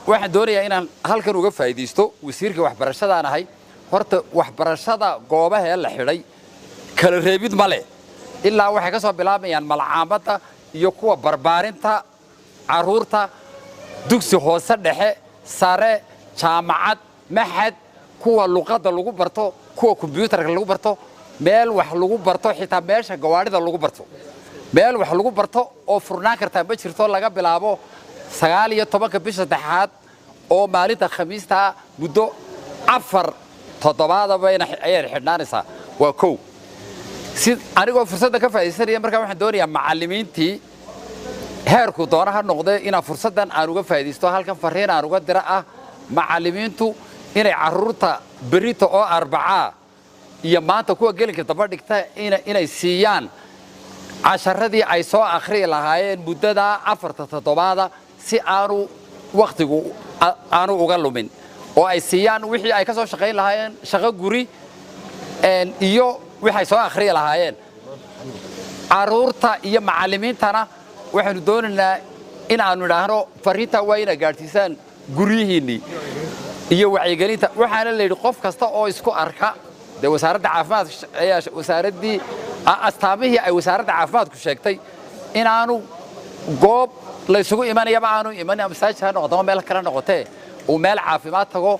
Waxaan doonayaa inaan halkan uga faa'iidaysto, wasiirka waxbarashadaan ahay. Horta waxbarashada goobahee la xidhay kala reebid ma leh, ilaa waxay ka soo bilaabayaan malcaamadda iyo kuwa barbaarinta carruurta, dugsi hoose, dhexe, sare, jaamacad, maxad, kuwa luqadda lagu barto, kuwa kombyuutarka lagu barto, meel wax lagu barto, xitaa meesha gawaadhida lagu barto. Meel wax lagu barto oo furnaan kartaa ma jirto laga bilaabo 19-ka bisha saddexaad oo maalinta Khamiistaa, muddo 4 toddobaadaba ayayna xidhnaanaysaa. Waa kow. Si anigoo fursadda ka faa'iidaysanaya, markaa waxaan doonayaa macallimiintii heerku doona ha noqdee inaan fursaddan aan uga faa'iidaysto, halkan farriin aan uga dira ah macallimiintu inay carruurta berrito oo Arbacaa iyo maanta kuwa gelinka daba dhigta inay siiyaan casharadii ay soo akhriyi lahaayeen muddadaa 4-ta toddobaada, si aanu wakhtigu aanu uga lumin, oo ay siiyaan wixii ay ka soo shaqayn lahaayeen, shaqo guri iyo wixii ay soo akhriyi lahaayeen. Carruurta iyo macallimiintana waxaanu doonaynaa in aanu idhaahno farriintaa waa inaad gaadhsiisaan guryihiinnii iyo wacyigelinta. Waxaana la yidhi qof kasta oo isku arka, dee wasaaradda caafimaadka ayaa wasaaraddii astaamihii ay wasaaradda caafimaadku sheegtay, inaanu goob laysugu imanayaba aanu iman, masaajid ha noqoto ama meel kale noqotee, uu meel caafimaad tago.